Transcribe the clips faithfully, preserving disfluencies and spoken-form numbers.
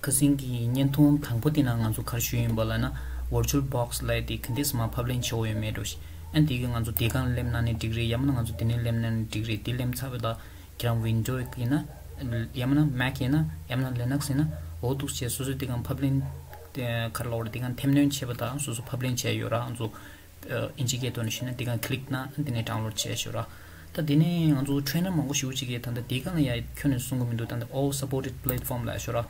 ཁ་སང་གི་བརྙན་ཐུང་དང་པོ་དེ་ནང་ང་ཚོ་ག་རེ་ཞུས་ཡིན་པ་ལབ་ན། Virtual Box ལབ་ཡ་དེ་ག་འདྲས་མར་ཕབ་ལེན་བྱེད་དགོས་ཡོད་མེད་འགྲོ་ཞིག་ཨ་ནི་དེ་གི་ང་ཚོ་དེ་སྒང་སླེབས་ན་ནི་འགྲིག་རེད། ཡང་མིན་ན་ང་ཚོ་དེ་ནས་སླེབས་ན་ནི་འགྲིག་རེད། དེ་སླེབས་ཚར་བ་དང་ཁྱེད་རང་Windows ཡིན་ན། ཡང་མིན་ན་Mac ཡིན་ན། ཡང་མིན་ན་Linux ཡིན་ན། འོ་འདུག་བྱས་སོ་སོ་དེ་སྒང་ཕབ་ལེན། དེ་ག་རེ་ལབ་དགོས་རེད། དེ་སྒང་འཐེབ་སྣོན་བྱས་པ་དང་སོ་སོ་ཕབ་ལེན་བྱས་ཡོད་ར། ང་ཚོ་ཨིན་ཇི་སྐད་ཐོག་ནས་ཞུས་ན་དེ་སྒང་click ན་དེ་ནས་download བྱས་ཤོག་ར། ད་དེ་ནས་ང་ཚོ་trainer མང་པོ་ཞེ་པོ་ཅིག་གིས་ད་ལྟ་དེ་སྒང་ལ་ཡ་ཁྱོན་ནས་གསུང་གི་མི་འདུག་ད་ལྟ་all supported platform ལབ་ཤོག་ར།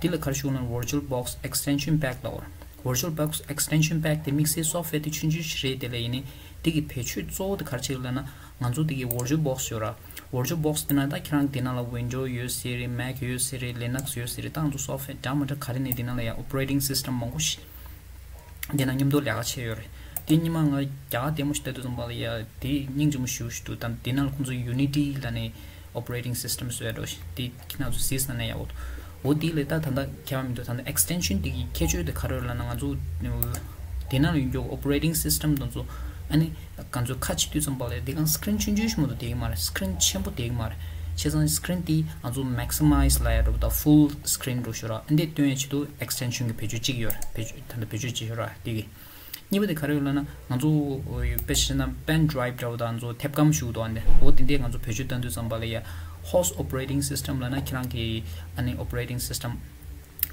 དེ་ལ་ག་རེ་ཞུ་ན་Virtual Box Extension Pack ལབ་ར། Virtual Box Extension Pack དེ་དམིགས་བསལ་software དེ་ཆུང་ཆུང་ཞིག་རེད། དེ་ལ་ཡིན་ནའི་དེ་གི་བེད་སྤྱོད་གཙོ་བོ་དེ་ག་རེ་བྱེད་ལབ་ན། ང་ཚོ་དེ་གི་Virtual Box ཡོད་ར། Virtual Box དེ་ན་ད་ཁྱེད་རང་དེ་ནང་ལ་Windows ཡོད་སྲིད་རེད། Mac ཡོད་སྲིད་རེད། Linux ཡོད་སྲིད་རེད། ད་ང་ཚོ་software འདྲ་མི་འདྲ་ག་རེ་ནས་དེ་ནང་ལ་ཡ་operating system མང་པོ་ཞིག་དེ་ན་མཉམ་དུ་ལས་ཀ་བྱས་ཡོད་རེད། དེ་ཉི་མ་ང་རྒྱ་གར་ལྟད་མོ་ཞིག་ལྟ་དུས་ཙམ་པ་ལ་ཡ་དེ་སྙིང་རྗེ་མོ་ཞེ་པོ་ཞིག་འདུག་ད་དེ་ནང་ལ་ཁོང་ཚོ་Unity ལབ་ནས་operating system བཟོས་འགྲོ་ཞིག་དེ་ཁྱེད་རང་ཚོ་གཟིགས་ན་ནས་ཡག་པོ་འདུག་འོ་དེ་ལས་ད་ད་ལྟ་ཁྱད་པར་མི་འདུག་ད་ལྟ་extension དེ་གི་ཁྱད་ཆོས་དེ་ག་རེ་ལབ་ན། ང་ཚོ་དེ་ནང་ལ་ཡོད་རྒྱུ་operating system དང་ཚོ་ཨ་ནི་ང་ཚོ་ཁ་ཕྱེ་དུས་ཙམ་པ་ལ་དེ་གང་screen ཆུང་ཆུང་ཞིག་མ་གཏོགས་དེ་གི་མ་རེད། screen ཆེན་པོ་དེ་གི་མ་རེད། བྱས་ཙང་screen དེ་ང་ཚོ་maximize ལབ་ཡ་འདྲ་པོ་དང་full screen འདྲ་ཞིག་ར། ཨ་འདི་སྟོན་ཡ་ཆེད་དུ་extension གི་བེད་སྤྱོད་གཅིག་ཡོད་རེད། བེད་སྤྱོད་ད་ལྟ་བེད་སྤྱོད་གཅིག་ཡོད་ར་དེ་གི། གཉིས་པ་དེ་ག་རེ་ཡོད་ལབ་ན། ང་ཚོ་དཔེ་བཞག་ན་pen drive འདྲ་པོ་དང་ང་ཚོ་མཐེབ་ཁམས་ཞིག་འདུག་ཨ་འདི་འོ་དེ་འདྲས་ང་ཚོ་བེད་སྤྱོད་བཏང་དུས་ཙམ་པ་ལ་ཡ་host operating system ལབ་ན་ཁྱེད་རང་གི་ཨ་ནི་operating system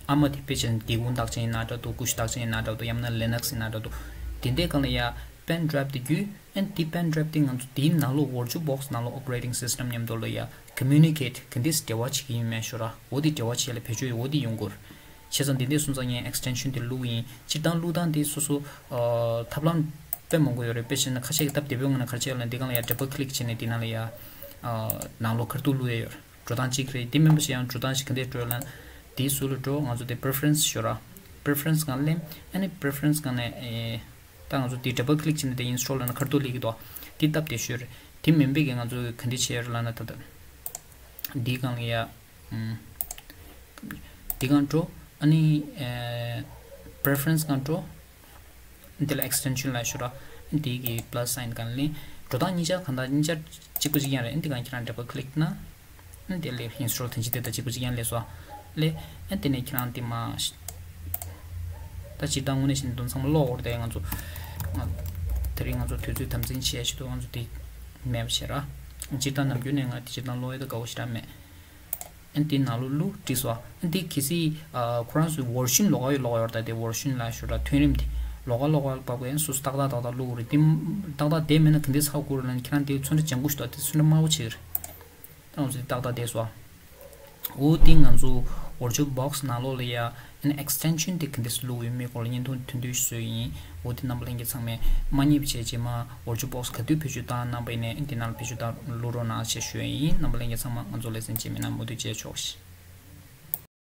ཨ་མ་དེ་དཔེ་བཞག་ན་སྒེའུ་ཁུང་རྟགས་ཅན་ཡིན་ན་འདྲ་འདུག་ཀུ་ཤུ་རྟགས་ཅན་ཡིན་ན་འདྲ་འདུག་ཡང་ན་Linux ཡིན་ན་འདྲ་འདུག་དེ་འདྲས་སྒང་ལ་ཡ་pen drive དེ་བརྒྱུད། ཨ་ནི་དེ་pen drive དེ་ང་ཚོ་དེའི་ནང་ལོགས་Virtual Box ནང་ལོགས་operating system མཉམ་དུ་ལ་ཡ་communicate ག་འདྲས་འབྲེལ་བ་བྱེད་ཀྱི་ཡིན་མེད་ཤོད་ར། འོ་དེ་འབྲེལ་བ་བྱེད་ལ་བེད་སྤྱོད་འོ་དེ་ཡོང་གི་ཡོད་རེད། བྱས་ཙང་དེ་འདྲས་སོང་ཙང་ངས་extension དེ་བླུགས་ཡིན། སྤྱིར་བཏང་བླུགས་སྟངས་དེ་སོ་སོ་ཨ་ཐབས་ལམ་དཔེ་མང་པོ་ཡོད་རེད། དཔེ་བྱས་ན་ཁ་ཤས་ཀྱིས་སྟབས་བདེ་པོའི་ངང་ནས་ག་རེ་བྱེད་ལབ་ན། འདི་སྒང་ལ་ཡ་double click བྱས་ནས་དེ་ནང་ལ་ཡ་ཨ་ནང་ལོགས་ཁ་ཐུག་བླུགས་ཡ་ཡོད་རེད། འགྲོ་སྟངས་གཅིག་རེད། དེ་མིན་པ་ཞིག་ཡང་འགྲོ་སྟངས་ཤིག་ག་འདྲས་འགྲོ་ལབ་ན། དེའི་ཟུར་ལ་འགྲོ། ང་ཚོ་དེ་preference ཞོར་ར། preference སྒང་སླེབས། ཨ་ནི་preference སྒང་ནས་ཨེ་ད་ང་ཚོ་དེ་double click བྱས་ནས་དེ་install ལབ་ན་ཁ་ཐུག་སླེབས་ཀྱི་འདུག་དེ་སྟབས་བདེ་ཤོས་རེད། དེ་མིན་པའི་གི་ང་ཚོ་ག་འདྲས་བྱས་ཡོད་རེད་ལབ་ན། ད་ལྟ་འདིའི་སྒང་ལ་ཡ་ཨམ། འདི་སྒང་འགྲོ། ཨ་ནི་ཨེ་preference སྒང་འགྲོ། འདི་ལ་extension ལབ་ཤོད་ར། འདི་གི་plus sign སྒང་ལ་འགྲོ་སྟངས་གཉིས་ཆ་གང་ལྟར་གཉིས་ཆ་གཅིག་པ་གཅིག་རྐྱང་རེད། འདི་སྒང་ཁྱེད་རང་double click ན། འདི་ལ་install དེ་འདྲས་དེ་དང་གཅིག་པ་གཅིག་རྐྱང་ལ་སླེབས་སོང་། ལས་ཨ་དེ་ནས་ཁྱེད་རང་དེ་མ་ད་སྤྱིར་བཏང་དངོས་གནས་བྱས་ན་དོན་ཚང་མ་ཀློག་འོར་དེ་ང་ཚོ་ང་དེ་རིང་ང་ཚོ་དུས་ཚོད་དམ་འཛིན་བྱས་ཆེད་དུ་ང་ཚོ་དེ་མེད་པ་བྱས་ར། སྤྱིར་བཏང་ནམ་རྒྱུན་ནས་ང་དེ་སྤྱིར་བཏང་ཀློག་ཡ་དེ་དགའ་པོ་ཞེ་དྲག་མེད། ཨ་འདི་ནང་ལོགས་བླུགས་བྲིས་སོ། ཨ་འདི་གལ་སྲིད་ཨ་ཁོ་རང་ཚོའི་version ལོགས་ཀ་ཡོད་ལོགས་ཀ་ཡོད་རེད། ད་དེ་version ལབ་ཤོད་ར། ཐོན་རིམ་དེ་ལོགས་ཀ་ལོགས་ཀ་བབས་ཡིན། སོ་སོ་ཏག་ཏག་ཏག་ཏག་བླུགས་རེད། དེ་ཏག་ཏག་བསྡད་མེད་ན་ག་འདྲས་ཚར་དགོས་རེད་ལབ་ན། ཁྱེད་རང་དེ་ཚོན་ཁྲ་ལྗང་ཁུ་ཞིག་འདུག་དེ་ཚོན་ཁྲ་དམར་པོ་བྱེད་ཀྱི་རེད། ད་ང་ཚོ་དེ་ཏག་ཏག་བསྡད་སོ། འོ་དེ་ང་ཚོ་Virtual Box ནང་ལོགས་ལ་ཡ་ཨ་ནི་extension དེ་ག་འདྲས་བླུགས་ཡོད་མེད་སྐོར་ལ་བརྙན་ཐུང་ཐུང་ཐུང་ཞིག་བཟོས་ཡིན། འོ་དེ་རྣམ་པ་ལྷན་རྒྱས་ཚང་མས་མ་རྙེད་པ་བྱས་རྗེས་མ་Virtual Box ག་དུས་བེད་སྤྱོད་བཏང་རྣམ་པ་ཡིན་ནའི་ཨ་ནི་དེ་ནང་ལ་བེད་སྤྱོད་བཏང་བླུགས་རོགས་གནང་ཞེས་ཞུ་ཡ་ཡིན། རྣམ་པ་ལྷན་རྒྱས་ཚང་མ་ང་ཚོ་ལེ་ཚན་རྗེས་མའི་ནང་མུ་མཐུད་མཇལ་ཆོག་ཤིག